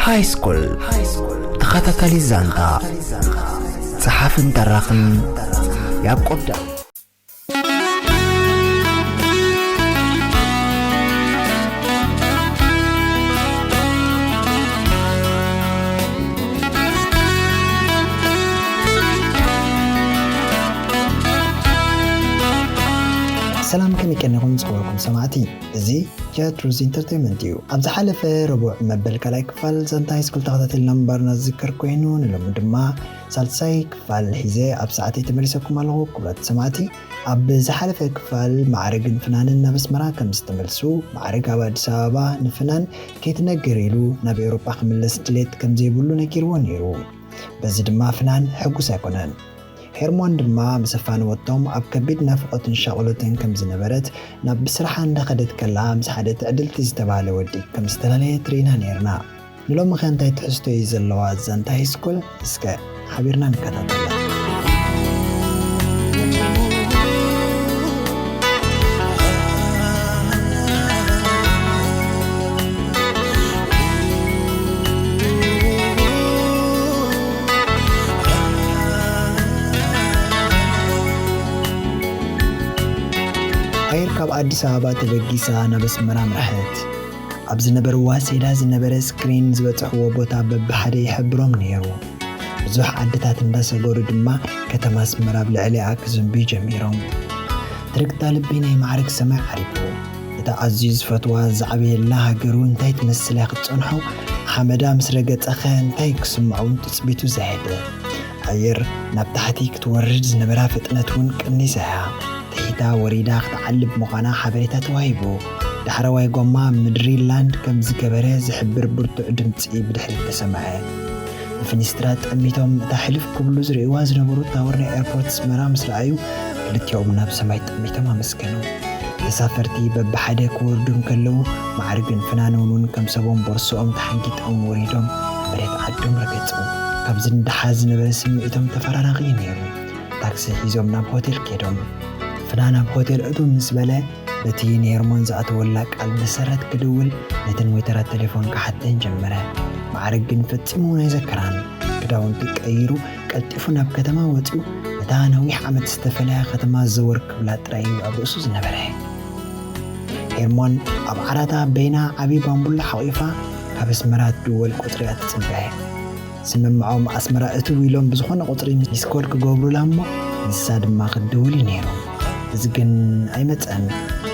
ሃይ ስኩል ተኸታታሊ ዛንታ ጸሓፍን ተራኽን ያዕቆብ ዳ ሰላም ከመይ ቀኒኹም ዝኸበርኩም ሰማዕቲ። እዚ ጃ ትሩዝ ኢንተርቴይንመንት እዩ። ኣብ ዝሓለፈ ረቡዕ መበል ካልኣይ ክፋል ዛንታ ሃይስኩል ተኸታቲልና ምንባርና ዝዝከር ኮይኑ፣ ንሎሚ ድማ ሳልሳይ ክፋል ሒዘ ኣብ ሰዓተይ ተመሊሰኩም ኣለኹ። ክቡራት ሰማዕቲ፣ ኣብ ዝሓለፈ ክፋል ማዕርግን ፍናንን ናብ ኣስመራ ከም ዝተመልሱ፣ ማዕርግ ኣብ ኣዲስ ኣበባ ንፍናን ከይትነግር ኢሉ ናብ ኤውሮጳ ክምለስ ድሌት ከም ዘይብሉ ነጊርዎ ነይሩ። በዚ ድማ ፍናን ሕጉስ ኣይኮነን። ሄርሞን ድማ ምስ ኣፋነወቶም ኣብ ከቢድ ናፍቖትን ሻቕሎትን ከም ዝነበረት፣ ናብ ስራሓ እንዳኸደት ከላ ምስ ሓደ ትዕድልቲ ዝተባህለ ወዲ ከም ዝተላለየት ርኢና ነይርና። ንሎሚ ኸ እንታይ ትሕዝቶ እዩ ዘለዋ ዛንታ ሃይስኩል? እስከ ሓቢርና ንከታተላ። ኣየር ካብ ኣዲስ ኣበባ ተበጊሳ ናብ ኣስመራ ኣምርሐት። ኣብ ዝነበርዋ ሴዳ ዝነበረ ስክሪን ዝበጽሕዎ ቦታ በብሓደ ይሕብሮም ነይሩ። ብዙሕ ዓድታት እንዳሰገሩ ድማ ከተማ ኣስመራ ኣብ ልዕሊኣ ክዝንብዩ ጀሚሮም። ትርግታ ልቢ ናይ ማዕርግ ሰማይ ዓሪፉ። እታ ኣዝዩ ዝፈትዋ ዝዓበየላ ሃገሩ እንታይ ትመስል እያ ክትጸንሖ? ሓመዳ ምስ ረገጸኸ እንታይ ክስምዖ እውን ትጽቢቱ ዘየደ። ኣየር ናብ ታሕቲ ክትወርድ ዝነበራ ፍጥነት እውን ቀኒሳ እያ። ትሒታ ወሪዳ ክትዓልብ ምዃና ሓበሬታ ተዋሂቡ። ዳሕረዋይ ጎማ ምድሪ ላንድ ከም ዝገበረ ዝሕብር ብርቱዕ ድምጺ ብድሕሪት ተሰምዐ። ብፍኒስትራ ጠሚቶም እታ ሕልፍ ክብሉ ዝርእይዋ ዝነበሩ ታወር ናይ ኤርፖርት ኣስመራ ምስ ረኣዩ፣ ክልቲኦም ናብ ሰማይ ጠሚቶም ኣመስገኑ። ተሳፈርቲ በብሓደ ክወርዱ እንከለዉ፣ ማዕርግን ፍናንን እውን ከም ሰቦም ቦርሶኦም ተሓንጊጦም ወሪዶም መሬት ዓዶም ረገጹ። ካብ ዝንድሓ ዝነበረ ስምዒቶም ተፈራራቒ እዩ ነይሩ። ታክሲ ሒዞም ናብ ሆቴል ከይዶም። ፍናን ኣብ ሆቴል እትው ምስ በለ፣ በቲ ንሄርሞን ዝኣተወላ ቃል መሰረት ክድውል ነተን ዌተራት ቴሌፎን ክሓተን ጀመረ። ማዕርግ ግን ፈጺሙ እውን ኣይዘከራን። ክዳውንቱ ቀይሩ ቀልጢፉ ናብ ከተማ ወጺኡ፣ ነታ ነዊሕ ዓመት ዝተፈለያ ከተማ ዘወር ክብላ ጥራይ እዩ ኣብ ርእሱ ዝነበረ። ሄርሞን ኣብ ዓራታ በይና ዓቢ ባምቡላ ሓቒፋ ካብ ኣስመራ ትድወል ቁጽሪ እያ ትጽበ። ስምምዖም ኣስመራ እትው ኢሎም ብዝኾነ ቁጽሪ ሚስኮል ክገብሩላ እሞ ንሳ ድማ ክትድውል እዩ ነይሩ። እዚ ግን ኣይመጸን።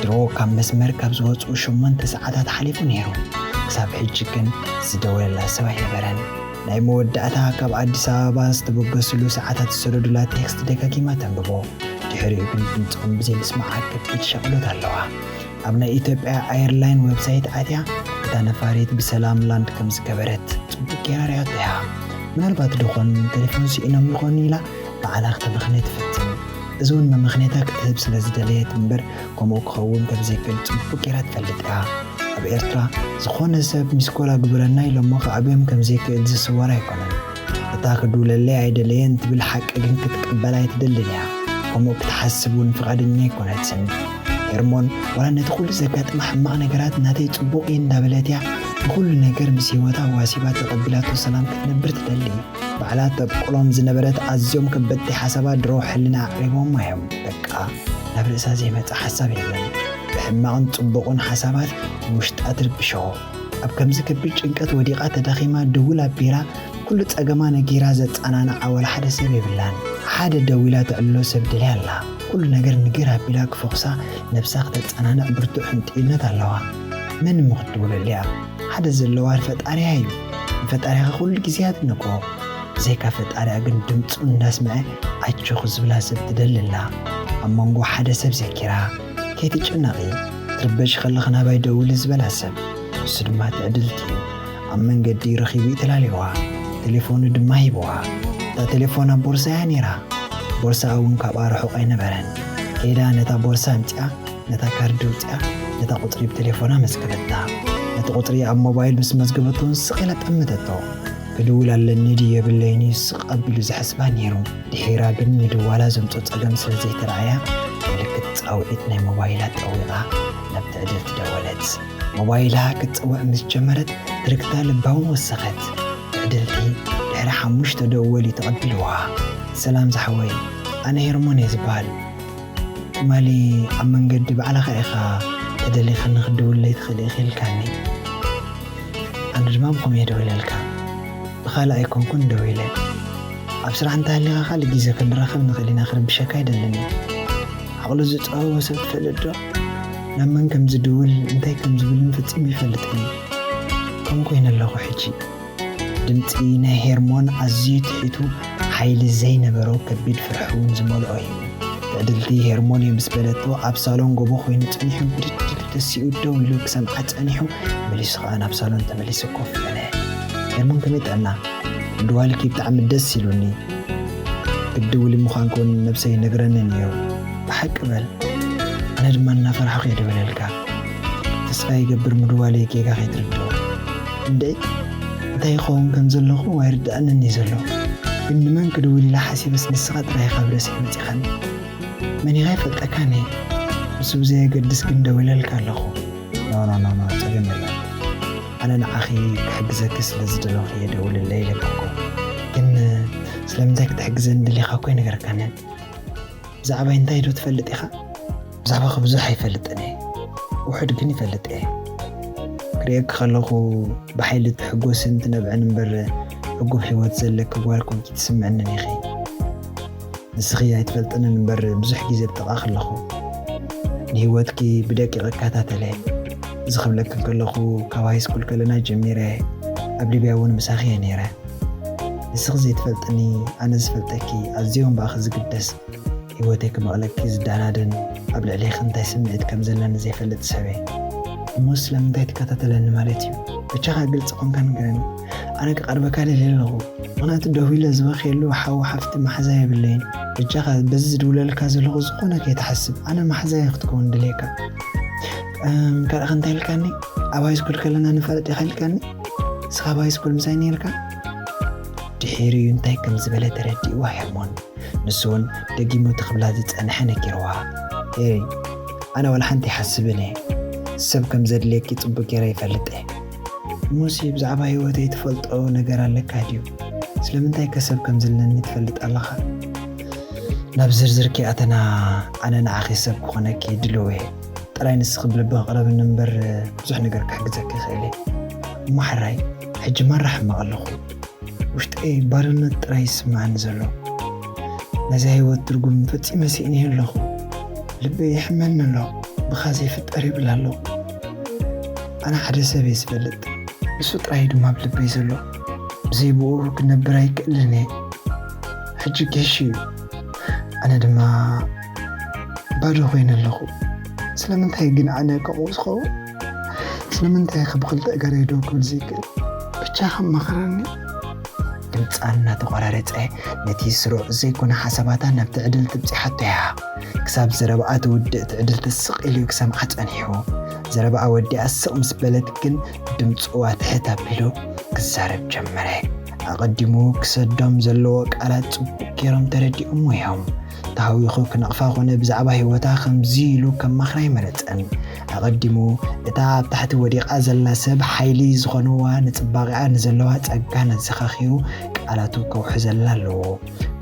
ድሮ ካብ መስመር ካብ ዝወጹ ሸሞንተ ሰዓታት ሓሊፉ ነይሩ። ክሳብ ሕጂ ግን ዝደወለላ ሰብ ኣይነበረን። ናይ መወዳእታ ካብ ኣዲስ ኣበባ ዝተበገስሉ ሰዓታት ዝሰደዱላ ቴክስት ደጋጊማ ተንብቦ። ድሕሪኡ ግን ድምጾም ብዘይምስማዓ ከቢድ ሻቕሎት ኣለዋ። ኣብ ናይ ኢትዮጵያ ኣየርላይን ዌብሳይት ኣትያ እታ ነፋሪት ብሰላም ላንድ ከም ዝገበረት ጽቡቕ ጌራ ሪኣቶ እያ። ምናልባት ደኾን ቴሌፎን ስኢኖም ይኾኑ ኢላ ባዕላ ክተመኽንያ ትፍትን። እዚ እውን መመኽነይታ ክትህብ ስለ ዝደለየት እምበር፣ ከምኡ ክኸውን ከም ዘይክእል ጽቡቕ ጌራ ትፈልጥ እያ። ኣብ ኤርትራ ዝኾነ ሰብ ሚስኮል ኣግብረና ኢሎሞ ክኣብዮም ከም ዘይክእል ዝስወር ኣይኮነን። እታ ክድውለለይ ኣይደለየን ትብል ሓቂ ግን ክትቅበል ኣይትደልን እያ። ከምኡ ክትሓስብ እውን ፍቓደኛ ኣይኮነትን። ኤርሞን ዋላ ነቲ ኩሉ ዘጋጥማ ሕማቕ ነገራት ናተይ ጽቡቕ እዩ እንዳበለት እያ ንኹሉ ነገር ምስ ህይወታ ዋሲባ ተቐቢላቶ ሰላም ክትነብር ትደሊ። ባዕላ ተብቁሎም ዝነበረት ኣዝዮም ከበድቲ ሓሳባት ድሮ ሕልና ኣዕሪቦማ እዮም። በቃ፣ ናብ ርእሳ ዘይመጽእ ሓሳብ የለን። ብሕማቕን ጽቡቕን ሓሳባት ንውሽጣ ትርብሾ። ኣብ ከምዚ ከቢድ ጭንቀት ወዲቓ ተዳኺማ ድውል ኣቢላ ኩሉ ጸገማ ነጊራ ዘጸናንዓ ወላ ሓደ ሰብ የብላን። ሓደ ደዊላ ተዕልሎ ሰብ ደልያ ኣላ። ኩሉ ነገር ንግር ኣቢላ ክፈኹሳ ነብሳ ክተጸናንዕ ብርቱዕ ህንጥዩነት ኣለዋ። መን እሞ ክትድውለሉ እያ? ሓደ ዘለዋ ፈጣሪያ እዩ። ንፈጣሪኻ ኩሉ ግዜ ኣድንቆ። ብዘይካ ፈጣሪያ ግን ድምፁ እንዳስምዐ ኣጆኺ ዝብላ ሰብ ትደሊ ኣላ። ኣብ መንጎ ሓደ ሰብ ዘኪራ፣ ከይትጭነቒ፣ ትርበሺ ከለኺ ናባይ ደውሊ ዝበላ ሰብ፣ ንሱ ድማ ትዕድልቲ እዩ። ኣብ መንገዲ ረኺቡ እዩ ተላልይዋ። ቴሌፎኑ ድማ ሂብዋ። እታ ቴሌፎን ኣብ ቦርሳያ ነይራ። ቦርሳኣ እውን ካብኣ ርሑቕ ኣይነበረን። ከይዳ ነታ ቦርሳ ኣምጺኣ፣ ነታ ካርድ ኣውጺኣ፣ ነታ ቁጽሪ ብቴሌፎና መዝገበታ። ነቲ ቁጽሪ ኣብ ሞባይል ምስ መዝገበቶ ስቕ ኢላ ጠመተቶ። ክድውል ኣለኒ ድዩ የብለይን እዩ ስቕ ኣቢሉ ዝሕስባ ነይሩ። ድሒራ ግን ምድዋላ ዘምጾ ጸገም ስለ ዘይተረኣያ፣ ምልክት ጻውዒት ናይ ሞባይላ ጠዊቓ ናብ ትዕድልቲ ደወለት። ሞባይላ ክትጽውዕ ምስ ጀመረት፣ እታ ድርግታ ልባ እውን ወሰኸት። ትዕድልቲ ድሕሪ ሓሙሽተ ደወል እዩ ተቐቢልዋ። ሰላም ዝሓወይ፣ ኣነ ሄርሞን እየ ዝበሃል። ትማሊ ኣብ መንገዲ ባዕልኻ ኢኻ ተደሊኽኒ ክትድውለይ ትኽእል ኢኺ ኢልካኒ። ኣነ ድማ ብኸምኡ እየ ደዊለልካ። ብኻልእ ኣይኮንኩን ደዊለ። ኣብ ስራሕ እንተሃሊኻ ካልእ ግዜ ክንራኸብ ንኽእል ኢና፣ ክርብሸካ ኣይደልን እየ። ዓቕሉ ዝጸበቦ ሰብ ትፈልጥ ዶ? ናብ መን ከም ዝድውል እንታይ ከም ዝብልን ፈጺሙ ይፈልጥን እዩ። ከምኡ ኮይነ ኣለኹ ሕጂ። ድምጺ ናይ ሄርሞን ኣዝዩ ትሒቱ፣ ሓይሊ ዘይነበሮ ከቢድ ፍርሒ እውን ዝመልኦ እዩ። ትዕድልቲ ሄርሞን እዩ ምስ በለቶ፣ ኣብ ሳሎን ጎቦ ኮይኑ ጸኒሑ ብድድ ኢሉ ተሲኡ ደው ኢሉ ክሰምዓ ጸኒሑ፣ መሊሱ ከኣ ናብ ሳሎን ተመሊሱ ኮፍ በለ። ሄርሞን ከመይ ጥዕና? ምድዋልኪ ብጣዕሚ ደስ ኢሉኒ። ክትድውሊ ምዃንኪ እውን ነብሰይ ይነግረኒ ነይሩ። ብሓቂ በል። ኣነ ድማ እናፈራሕኩ እየ ደዊለልካ። ተስፋ ይገብር ምድዋለይ ጌጋ ከይትርድኦ። እንድዒ እንታይ ይኸውን ከም ዘለኹ ኣይርድኣንን እዩ ዘሎ። ግን ንመን ክድውል ኢለ ሓሲበስ ንስኻ ጥራይ ኢኻ ኣብ ርእሰይ መጺኻኒ። መን ኢኻ ኣይፈልጠካን እየ። ንሱ ብዘየገድስ ግን ደዊለልካ ኣለኹ። ኖ፣ ኖ፣ ኖ፣ ኖ፣ ጸገም የለን። ኣነ ንዓኺ ክሕግዘኪ ስለ ዝደለኹ እየ ደውልለይ ኢለኪ እኮ። ግን ስለምንታይ ክትሕግዘኒ ደሊኻ እኮ ኣይነገርካንን። ብዛዕባይ እንታይ ዶ ትፈልጥ ኢኻ? ብዛዕባኺ ብዙሕ ኣይፈልጥን እየ። ውሑድ ግን ይፈልጥ እየ። ክርእየኪ ከለኹ ብሓይሊ ትሕጎስን ትነብዕን እምበር፣ ዕጉብ ህይወት ዘለኪ ጓል ኮንኪ ትስምዕንን ኢኺ። ንስኺ ኣይትፈልጥንን እምበር፣ ብዙሕ ግዜ ኣብ ጥቓኺ ኣለኹ። ንህይወትኪ ብደቂቕ እከታተል እየ። እዚ ክብለኪ እንከለኹ፣ ካብ ሃይስኩል ከለና ጀሚረ ኣብ ሊብያ እውን ምሳኺ እየ ነይረ። ንስኺ ዘይትፈልጥኒ፣ ኣነ ዝፈልጠኪ፣ ኣዝየ እውን ብኣኺ ዝግደስ፣ ህይወተይ ክመቕለኪ ዝደናደን፣ ኣብ ልዕሌኺ እንታይ ስምዒት ከም ዘለኒ ዘይፈልጥ ሰብ እየ። እሞ ስለምንታይ ትከታተለኒ ማለት እዩ? በጃኻ ግልፂ ኮንካ ንገረኒ። ኣነ ክቐርበካ ደልየ ኣለኹ። ምኽንያቱ ደው ኢለ ዝበኽየሉ ሓው ሓፍቲ መሓዛ የብለይን። በጃኻ በዚ ዝድውለልካ ዘለኹ ዝኾነ ከይትሓስብ፣ ኣነ መሓዛይ ክትከውን ድልየካ። እም፣ ካልእኸ እንታይ ኢልካኒ? ኣብ ሃይስኩል ከለና ንፋለጥ ኢኻ ኢልካኒ? ንስኻ ኣብ ሃይስኩል ምሳይ ነይርካ? ድሒሩ እዩ እንታይ ከም ዝበለ ተረዲእዋ ሄርሞን። ንሱ እውን ደጊሙ እቲ ክብላ ዝጸንሐ ነጊርዋ። ሄሪ፣ ኣነ ዋላ ሓንቲ ይሓስብን እየ። ሰብ ከም ዘድልየኪ ጽቡቕ ገይረ ይፈልጥ እየ። እሞሲ ብዛዕባ ህይወተይ ትፈልጦ ነገር ኣለካ ድዩ? ስለምንታይ ከ ሰብ ከም ዘለኒ ትፈልጥ ኣለኻ? ናብ ዝርዝር ከይኣተና ኣነ ንዓኺ ሰብ ክኾነኪ ድልው እየ። ጥራይ ንስኺ ብልቢ ክቕረብኒ እምበር ብዙሕ ነገር ክሕግዘኪ ይኽእል እየ። እሞ ሕራይ፣ ሕጂ ማራ ሕማቕ ኣለኹ። ውሽጠይ ባዶነት ጥራይ ይስምዓኒ ዘሎ። ናይዛ ህይወት ትርጉም ፈጺመ ስኢነዮ ኣለኹ። ልበይ ይሕመኒ ኣሎ። ብኻ ዘይፍጠር ይብል ኣለኹ። ኣነ ሓደ ሰብ እየ ዝፈልጥ። ንሱ ጥራይ ድማ ኣብ ልበይ ዘሎ። ብዘይ ብኡ ክነብር ኣይክእልን እየ። ሕጂ ጌሽ እዩ። ኣነ ድማ ባዶ ኮይነ ኣለኹ። ስለምንታይ ግን ኣነ ከምኡ ዝኸውን? ስለምንታይ ከ ብኽልተ እገረይ ደው ክብል ዘይክእል? ብቻ ከማኽረኒ። ድምፃ እናተቆራረፀ ነቲ ስሩዕ ዘይኮነ ሓሳባታ ናብ ትዕድልቲ ኣብፂሓቶ እያ። ክሳብ ዘረባኣ ትውድእ ትዕድልቲ ስቕ ኢሉ ክሰምዓ ፀኒሑ። ዘረባኣ ወዲኣ ስቕ ምስ በለት ግን ድምፅዋ ትሕት ኣቢሉ ክዛረብ ጀመረ። ኣቐዲሙ ክሰዶም ዘለዎ ቃላት ጽቡቕ ገይሮም ተረዲኦሞ እዮም። ተሃዊኹ ክነቕፋ ኮነ ብዛዕባ ህይወታ ከምዚ ኢሉ ከማኽራ ኣይመረጸን። ኣቐዲሙ እታ ኣብ ታሕቲ ወዲቓ ዘላ ሰብ ሓይሊ ዝኾንዋ ንጽባቐኣ ንዘለዋ ጸጋ ነዘኻኺሩ ቃላቱ ከውሕዘላ ኣለዎ።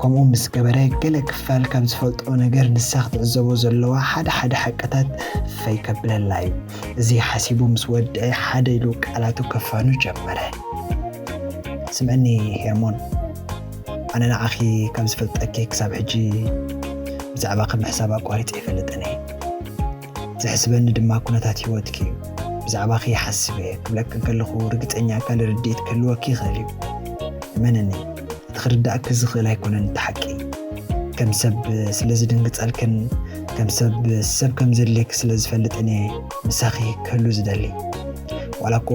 ከምኡ ምስ ገበረ ገለ ክፋል ካብ ዝፈልጦ ነገር ንሳ ክትዕዘቦ ዘለዋ ሓደ ሓደ ሓቅታት ፈይ ከብለላ እዩ። እዚ ሓሲቡ ምስ ወድአ ሓደ ኢሉ ቃላቱ ከፋኑ ጀመረ። ስምዕኒ ሄርሞን፣ ኣነ ንዓኺ ካብ ዝፈልጠኪ ክሳብ ሕጂ ብዛዕባኺ ምሕሳብ ኣቋሪጸ ኣይፈልጥን እየ። ዘሕስበኒ ድማ ኩነታት ህይወትኪ እዩ። ብዛዕባኺ ይሓስብ እየ ክብለኪ እንከለኹ ርግጸኛ ካልእ ርድኢት ክህልወኪ ይኽእል እዩ። እመነኒ፣ እቲ ክርዳእኪ ዝኽእል ኣይኮነን እቲ ሓቂ። ከም ሰብ ስለ ዝድንግጸልክን ከም ሰብ ሰብ ከም ዘድልየኪ ስለ ዝፈልጥን እየ ምሳኺ ክህሉ ዝደሊ። ዋላ እኮ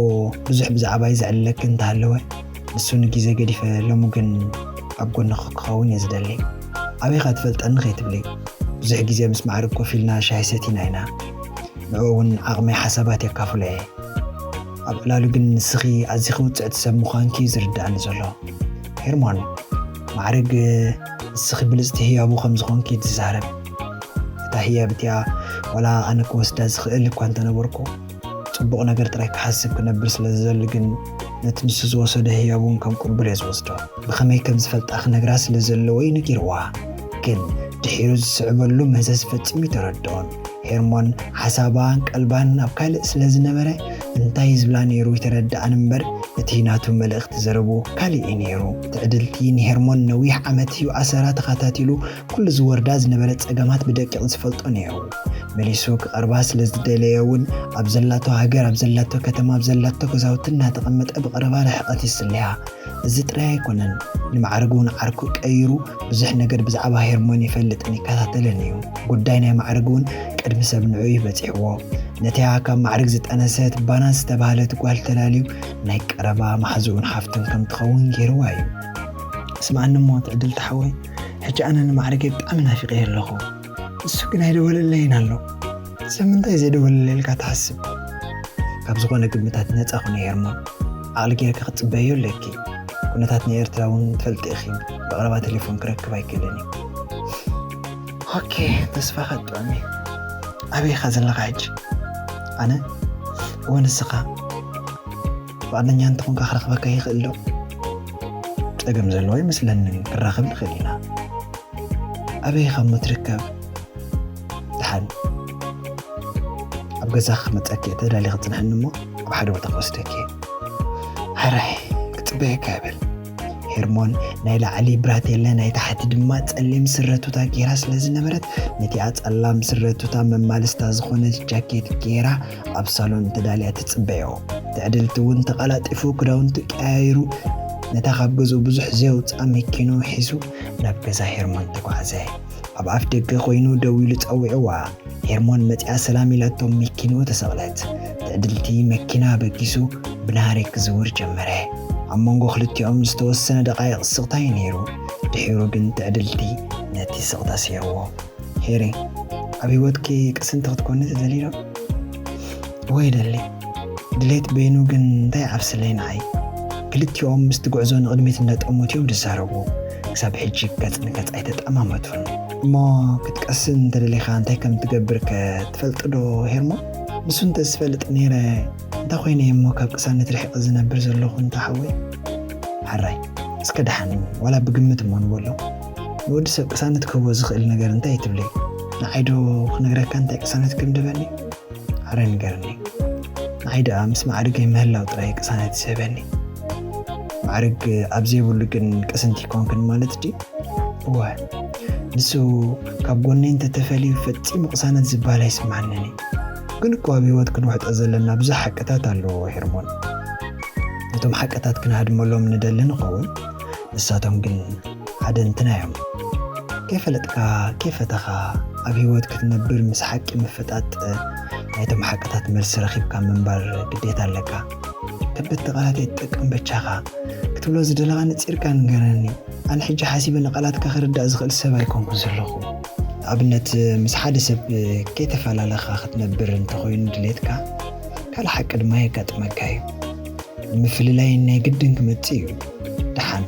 ብዙሕ ብዛዕባይ ዘዕልለኪ እንተሃለወ፣ ንሱ ንግዜ ገዲፈ ሎሚ ግን ኣብ ጎንኺ ክኸውን እየ ዝደሊ። ኣበይ ኢኻ ትፈልጠኒ ከይትብሊ፣ ብዙሕ ግዜ ምስ ማዕርግ ኮፍ ኢልና ሻሂ ሰቲና ኢና። ንዕኡ እውን ዓቕመይ ሓሳባት የካፍሎ እየ። ኣብ ዕላሉ ግን ንስኺ ኣዚኺ ውጽዕቲ ሰብ ምዃንኪ እዩ ዝርድኣኒ ዘሎ። ሄርሞን፣ ማዕርግ ንስኺ ብልጽቲ ህያቡ ከም ዝኾንኪ እዩ ዝዛረብ። እታ ህያብ እቲኣ ዋላ ኣነ ክወስዳ ዝኽእል እኳ እንተነበርኩ፣ ጽቡቕ ነገር ጥራይ ክሓስብ ክነብር ስለ ዝደሊ ግን ነቲ ንሱ ዝወሰዶ ህያብ እውን ከም ቅቡል እየ ዝወስዶ። ብኸመይ ከም ዝፈልጣ ክነግራ ስለ ዘለዎ እዩ ነጊርዋ። ግን ድሒሩ ዝስዕበሉ መዘዝ ፈጺሙ ኣይተረድኦን። ሄርሞን ሓሳባን ቀልባን ኣብ ካልእ ስለ ዝነበረ፣ እንታይ ዝብላ ነይሩ ኣይተረድኣን እምበር፣ እቲ ናቱ መልእኽቲ ዘረቡ ካልእ እዩ ነይሩ። ትዕድልቲ ንሄርሞን ነዊሕ ዓመት እዩ ኣሰራ ተኸታቲሉ፣ ኩሉ ዝወርዳ ዝነበረ ጸገማት ብደቂቕ ዝፈልጦ ነይሩ። መሊሱ ክቐርባ ስለ ዝደለየ እውን፣ ኣብ ዘላቶ ሃገር፣ ኣብ ዘላቶ ከተማ፣ ኣብ ዘላቶ ገዛውቲ እናተቐመጠ ብቐረባ ርሕቐት ይስለያ። እዚ ጥራይ ኣይኮነን፣ ንማዕርግ እውን ዓርኩ ቀይሩ፣ ብዙሕ ነገር ብዛዕባ ሄርሞን ይፈልጥን ይከታተልን እዩ። ጉዳይ ናይ ማዕርግ እውን ቅድሚ ሰብ ንዑ እዩ በጺሕዎ። ነቲኣ ካብ ማዕርግ ዝጠነሰት ባናት ዝተባህለት ጓል ተላልዩ፣ ናይ ቀረባ መሓዝኡን ሓፍቱን ከም ትኸውን ገይርዋ እዩ። ስምዓኒ እሞ ትዕድልቲ ሓወይ፣ ሕጂ ኣነ ንማዕርገይ ብጣዕሚ ናፊቐዮ ኣለኹ። ንሱ ግን ኣይደወለለይን ኣሎ። ሰብ ምንታይ ዘይደወለለይ ኢልካ ትሓስብ? ካብ ዝኾነ ግምታት ነጻ ኩነ ሄርሞን። ዓቕሊ ጌርኪ ክትጽበዮ ኣለኪ። ኩነታት ናይ ኤርትራ እውን ትፈልጢ ኢኺ። ብቐረባ ቴሌፎን ክረክብ ኣይክእልን እዩ። ኦኬ፣ ተስፋ ከጥዕም እዩ። ኣበይ ኢኻ ዘለኻ ሕጂ? ኣነ? እወ፣ ንስኻ? ፍቓደኛ እንተኾንካ ክረኽበካ ይኽእል ዶ? ጸገም ዘለዎ ይመስለኒ፣ ክራኸብ ንኽእል ኢና። ኣበይ ኢኻ እሞ ትርከብ? ደሓን ኣብ ገዛኺ ክመጸኪ እየ፣ ተዳሊኺ ጽንሕኒ እሞ ኣብ ሓደ ቦታ ክወስደኪ እየ። ሕራይ ክጽበየካ ይብል። ሄርሞን ናይ ላዕሊ ብራቴለ ናይ ታሕቲ ድማ ጸሊም ስረ ቱታ ጌራ ስለ ዝነበረት፣ ነቲኣ ጸላም ስረ ቱታ መማልስታ ዝኾነት ጃኬት ጌራ ኣብ ሳሎን ተዳልያ ትጽበዮ። ትዕድልቲ እውን ተቐላጢፉ ክዳውንቱ ቀያይሩ ነታ ካብ ገዝኡ ብዙሕ ዘየውጽኣ መኪኑ ሒዙ ናብ ገዛ ሄርሞን ተጓዕዘ። ኣብ ኣፍ ደገ ኮይኑ ደው ኢሉ ጸዊዕዋ። ሄርሞን መጺኣ ሰላም ኢላቶ መኪንኡ ተሰቕለት። ትዕድልቲ መኪና በጊሱ ብናህሪ ክዝውር ጀመረ። ኣብ መንጎ ክልቲኦም ዝተወሰነ ደቓይቕ ስቕታ እዩ ነይሩ። ድሒሩ ግን ትዕድልቲ ነቲ ስቕታ ሰይርዎ። ሄሪ፣ ኣብ ህይወትኪ ቅስንቲ ክትኮኒ ትደልዪ ዶ? እወ ይደሊ። ድሌት በይኑ ግን እንታይ ይዓብስለይ ንዓይ? ክልቲኦም ምስቲ ጉዕዞ ንቕድሚት እንዳጠመቱ እዮም ዝዛረቡ። ክሳብ ሕጂ ገጽ ንገጽ ኣይተጠማመቱን። እሞ ክትቀስን እንተደሊኻ እንታይ ከም ትገብር ከ ትፈልጥ ዶ ሄርሞ? ንሱ እንተዝፈልጥ ነይረ እንታይ ኮይነ እየ እሞ ካብ ቅሳነት ርሒቐ ዝነብር ዘለኹ እንተ ሓወይ? ሓራይ፣ እስከ ደሓን ዋላ ብግምት እሞ ንበሎ። ንወዲ ሰብ ቅሳነት ክህቦ ዝኽእል ነገር እንታይ እዩ ትብለይ? ንዓይ ዶ ክነግረካ እንታይ ቅሳነት ከም ድበኒ? ኣረ ንገርኒ። ንዓይ ደኣ ምስ ማዕርገይ ምህላው ጥራይ ቅሳነት ዝህበኒ። ማዕርግ ኣብ ዘይብሉ ግን ቅስንቲ ይኮንክን ማለት ድዩ? እወ፣ ንሱ ካብ ጎነይ እንተተፈልዩ ፈጺሙ ቅሳነት ዝበሃል ኣይስምዓንን እዩ። ግን እኮ ኣብ ህይወት ክንውሕጦ ዘለና ብዙሕ ሓቅታት ኣለዎ ሄርሞን። ነቶም ሓቅታት ክንሃድመሎም ንደሊ ንኸውን፣ ንሳቶም ግን ሓደ እንትና እዮም። ከይፈለጥካ ከይፈተኻ ኣብ ህይወት ክትነብር ምስ ሓቂ ምፍጣጥ ናይቶም ሓቅታት መልሲ ረኺብካ ምንባር ግዴታ ኣለካ። ከበድቲ ቃላት ኣይትጠቀም በጃኻ። ክትብሎ ዝደለኻ ነጺርካ ንገረኒ። ኣነ ሕጂ ሓሲበ ንቃላትካ ክርዳእ ዝኽእል ሰብ ኣይኮንኩን ዘለኹ። ንኣብነት ምስ ሓደ ሰብ ከይተፈላለኻ ክትነብር እንተኾይኑ ድሌትካ ካልእ ሓቂ ድማ የጋጥመካ እዩ። ንምፍልላይ ናይ ግድን ክመጽእ እዩ። ደሓን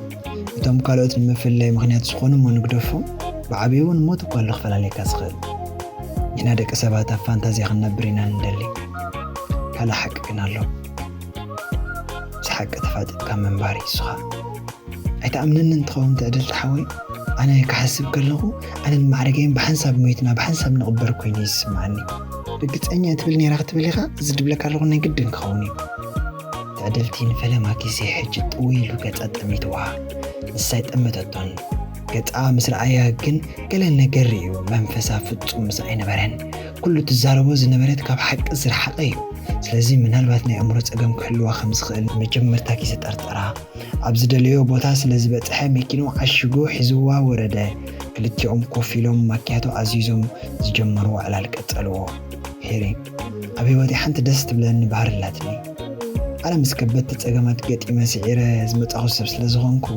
እቶም ካልኦት ንምፍልላይ ምኽንያት ዝኾኑ እሞ ንግደፎም፣ ብዓብዩ እውን ሞት እኳ ኣሎ ክፈላለየካ ዝኽእል። ንሕና ደቂ ሰባት ኣብ ፋንታዝያ ክንነብር ኢና ንደሊ። ካልእ ሓቂ ግን ኣሎ። ምስ ሓቂ ተፋጢጥካ ምንባር እዩ ንስኻ። ኣይትኣምነኒ እንትኸውን ትዕድልቲ ሓወይ፣ ኣነ ክሓስብ ከለኹ ኣነን ማዕረገይን ብሓንሳብ ሞይትና ብሓንሳብ ንቕበር ኮይኑ እዩ ዝስምዓኒ። ርግጸኛ እየ ትብል ነይራ ክትብል ኢኻ፣ እዚ ድብለካ ኣለኹ ናይ ግድን ክኸውን እዩ። ትዕድልቲ ንፈለማ ግዜ ሕጂ ጥውይ ኢሉ ገጻ ጠሚትዋ። ንሳ ኣይጠመተቶን። ገጻ ምስ ረኣያ ግን ገለ ነገር ርእዩ፣ መንፈሳ ፍጹም ምስ ኣይነበረን። ኩሉ ትዛረቦ ዝነበረት ካብ ሓቂ ዝረሓቐ እዩ። ስለዚ ምናልባት ናይ ኣእምሮ ጸገም ክህልዋ ከም ዝኽእል መጀመርታ ግዜ ጠርጠራ። ኣብ ዝደለዮ ቦታ ስለ ዝበጽሐ መኪንኡ ዓሺጉ ሒዝዋ ወረደ። ክልቲኦም ኮፍ ኢሎም ማኪያቶ ኣዚዞም ዝጀመርዎ ዕላል ቀጸልዎ። ሄሪ፣ ኣብ ህይወተይ ሓንቲ ደስ ትብለኒ ባህሪ ኣላትኒ። ኣነ ምስ ከበድቲ ጸገማት ገጢመ ስዒረ ዝመጻኹ ሰብ ስለ ዝኾንኩ፣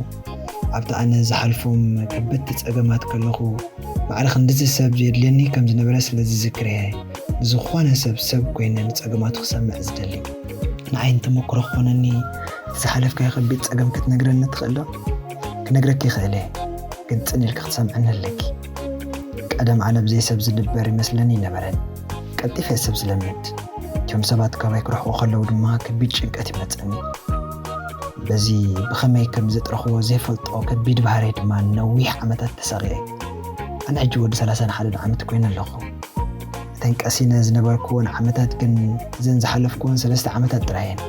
ኣብቲ ኣነ ዝሓልፎም ከበድቲ ጸገማት ከለኹ ማዕረ ክንድዚ ሰብ የድልየኒ ከም ዝነበረ ስለ ዝዝክር እየ ንዝኾነ ሰብ ሰብ ኮይነ ንጸገማቱ ክሰምዕ ዝደሊ። ንዓይ ንተመክሮ ክኾነኒ እቲ ዝሓለፍካዮ ከቢድ ጸገም ክትነግረኒ ትኽእል ዶ? ክነግረኪ ይኽእል እየ፣ ግን ጽን ኢልኪ ክትሰምዕኒ ኣለኪ። ቀደም ኣነ ብዘይ ሰብ ዝድበር ይመስለኒ ኣይነበረን። ቀልጢፈ እየ ሰብ ዝለምድ። እቶም ሰባት ካባይ ክርሕቁ ከለዉ ድማ ከቢድ ጭንቀት ይመጸኒ። በዚ ብኸመይ ከም ዘጥረኽዎ ዘይፈልጦ ከቢድ ባህርይ ድማ ነዊሕ ዓመታት ተሰቒዐ። ኣነ ሕጂ ወዲ ሰላሳን ሓደን ዓመት ኮይነ ኣለኹ። እተን ቀሲነ ዝነበርኩወን ዓመታት ግን እዘን ዝሓለፍኩወን ሰለስተ ዓመታት ጥራይ እየን።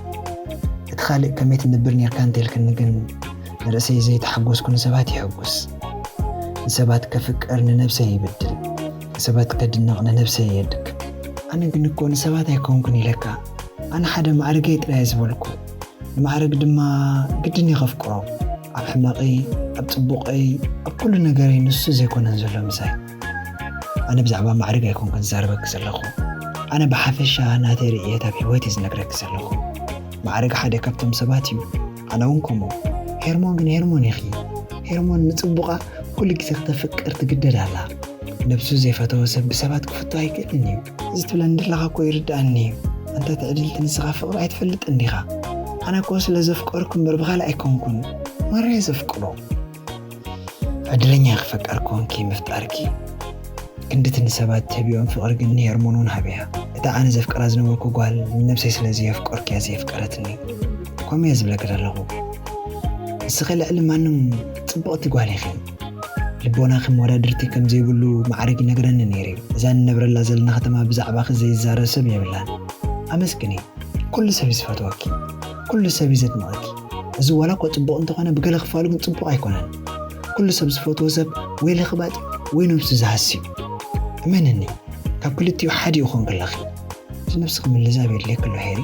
እቲ ካልእ ከመይ ትነብር ኔርካ እንተልክኒ ግን ንርእሰይ ዘይተሓጎስኩ ንሰባት የሐጉስ። ንሰባት ከፍቅር ንነብሰይ ይብድል። ንሰባት ከድንቕ ንነብሰይ የድክ። ኣነ ግን እኮ ንሰባት ኣይኮንኩን ኢለካ። ኣነ ሓደ ማዕርገይ ጥራይ ዝበልኩ። ንማዕረግ ድማ ግድን እየ ከፍቅሮ። ኣብ ሕማቐይ፣ ኣብ ጽቡቐይ፣ ኣብ ኩሉ ነገረይ ንሱ ዘይኮነን ዘሎ ምሳይ። ኣነ ብዛዕባ ማዕረግ ኣይኮንኩን ዝዛረበኪ ዘለኹ። ኣነ ብሓፈሻ ናተይ ርእየት ኣብ ህይወት እየ ዝነግረኪ ዘለኹ። ማዕረግ ሓደ ካብቶም ሰባት እዩ። ኣነ እውን ከምኡ። ሄርሞን ግን ሄርሞን ኢኺ። ሄርሞን ንጽቡቓ ኩሉ ግዜ ክተፍቅር ትግደድ ኣላ። ነብሱ ዘይፈተወ ሰብ ብሰባት ክፍቶ ኣይክእልን እዩ። እዚ ትብለኒ ዘለኻ እኮ ይርድኣኒ እዩ። ኣንታ ትዕድልቲ ንስኻ ፍቕሪ ኣይትፈልጥን ዲኻ? ኣነ እኮ ስለ ዘፍቀርኩ እምበር ብኻልእ ኣይኮንኩን። ማራ እየ ዘፍቅሮ። ዕድለኛ ኢኺ ፈቃር ኮንኪ ምፍጣርኪ። ክንድቲ ንሰባት ትህብዮም ፍቕሪ ግን ንሄርሞን እውን ሃብያ። እታ ኣነ ዘፍቅራ ዝነበርኩ ጓል ንነብሰይ ስለ ዘየፍቀርኩ እያ ዘየፍቀረትኒ። ከምኡ እየ ዝብለኪ ዘለኹ። ንስኺ ልዕሊ ማንም ጽብቕቲ ጓል ኢኺ። ልቦናኺ መወዳድርቲ ከም ዘይብሉ ማዕረግ ይነግረኒ ነይሩ እዩ። እዛ ንነብረላ ዘለና ከተማ ብዛዕባኺ ዘይዛረብ ሰብ የብላን። ኣመስግኒ። ኩሉ ሰብ እዩ ዝፈትወኪ። ኩሉ ሰብ እዩ ዘድንቐኪ። እዚ ዋላ እኳ ጽቡቕ እንተኾነ ብገለ ክፋሉ ግን ጽቡቕ ኣይኮነን። ኩሉ ሰብ ዝፈትዎ ሰብ ወይ ለኽባጥ ወይ ነብሱ ዝሃሲ እዩ። እመንኒ፣ ካብ ክልቲኡ ሓዲኡ ኮንኪ ኣለኺ። እቲ ነብስኺ ምልዛብ የድልየኪ ኣሎ ሄሪ።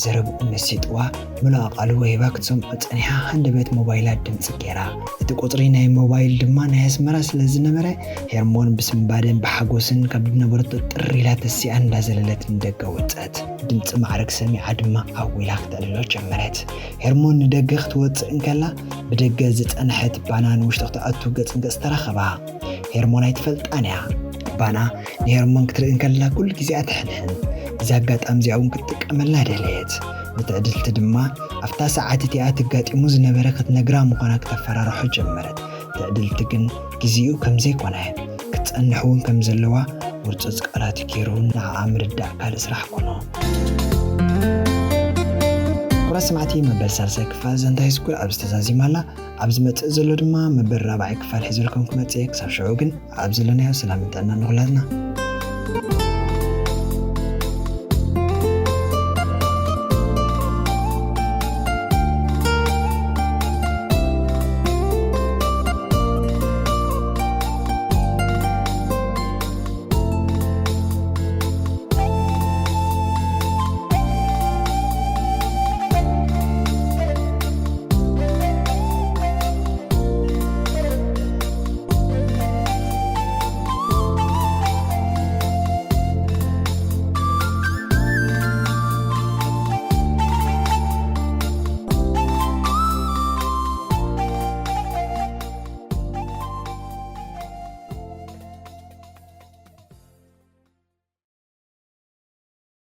ዘረብኡ መሲጥዋ ምሉኣ ቃሉ ወሂባ ክትሰምዖ ጸኒሓ ሃንደበት ሞባይላ ድምጺ ገይራ። እቲ ቁጽሪ ናይ ሞባይል ድማ ናይ ኣስመራ ስለ ዝነበረ ሄርሞን ብስንባደን ብሓጎስን ካብ ዝነበረቶ ጥር ኢላ ተሲኣ እንዳዘለለት ንደገ ወጸት። ድምጺ ማዕረግ ሰሚዓ ድማ ዓው ኢላ ክተዕልሎ ጀመረት። ሄርሞን ንደገ ክትወጽእ እንከላ ብደገ ዝጸንሐት ባና ንውሽጢ ክትኣቱ ገጽ ንገጽ ተራኸባ። ሄርሞን ኣይትፈልጣን እያ። ባና ንሄርሞን ክትርኢ እንከላ ኩሉ ግዜ እያ ትሕንሕን። እዚ ኣጋጣሚ እዚኣ እውን ክትጥቀመላ ደለየት። ንትዕድልቲ ድማ ኣብታ ሰዓት እቲኣ ተጋጢሙ ዝነበረ ክትነግራ ምዃና ክተፈራርሖ ጀመረት። ትዕድልቲ ግን ግዜኡ ከም ዘይኮነ ክትጸንሕ እውን ከም ዘለዋ ውርጹጽ ቃላት ገይሩ ንዓኣ ምርዳእ ካልእ ስራሕ ኮኖ። ክቡራት ሰማዕቲ መበል ሳልሳይ ክፋል ዛንታ ሃይስኩል ኣብዚ ተዛዚማ ኣላ። ኣብ ዝመጽእ ዘሎ ድማ መበል ራብዓይ ክፋል ሒዘልኩም ክመጽእ እየ። ክሳብ ሽዑ ግን ኣብ ዘለናዮ ሰላምን ጥዕናን ንኹላትና።